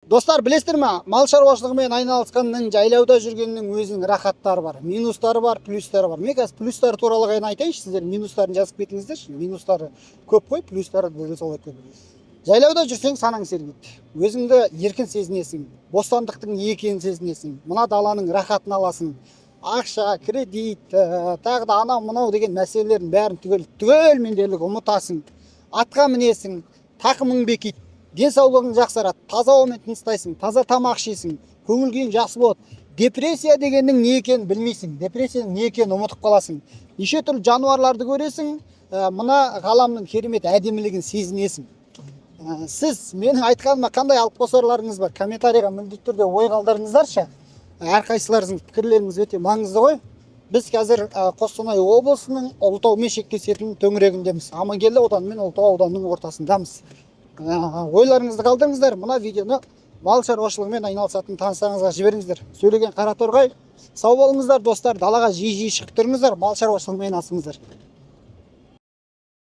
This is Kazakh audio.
Достар, білесіздер ма, мал шаруашылығымен айналысқанның, жайлауда жүргеннің өзінің рахаттары бар, минустары бар, плюстары бар. Мен қазір плюстары туралы ғана айтайыншы, сіздер минустарын жазып кетіңіздерші. Минустары көп қой, плюстары да солай көп. Жайлауда жүрсең, санаң сергиді, өзіңді еркін сезінесің, бостандықтың не екенін сезінесің, мына даланың рахатын аласың. Ақша, кредит, тағы да анау мынау деген мәселелердің бәрін түгел түгелмен дерлік ұмытасың. Атқа мінесің, тақымың бекиді, денсаулығың жақсарады, таза ауамен тыныстайсың, таза тамақ ішесің, көңіл күйің жақсы болады. Депрессия дегеннің не екенін білмейсің, депрессияның не екенін ұмытып қаласың. Неше түрлі жануарларды көресің, мына ғаламның керемет әдемілігін сезінесің. Сіз менің айтқаныма қандай алып қосарларыңыз бар, комментарийға міндетті түрде ой қалдырыңыздаршы. Әрқайсыларыңыздың пікірлеріңіз өте маңызды ғой. Біз қазір Қостанай облысының Ұлытаумен шектесетін төңірегіндеміз, Амангелді ауданы мен Ұлытау ауданының ортасындамыз. Ойларыңызды қалдырыңыздар, мына видеоны мал шаруашылығымен айналысатын таныстарыңызға жіберіңіздер. Сөйлеген Қараторғай. Сау болыңыздар, достар, далаға жиі жиі шығып тұрыңыздар, мал шаруашылығымен айналысыңыздар.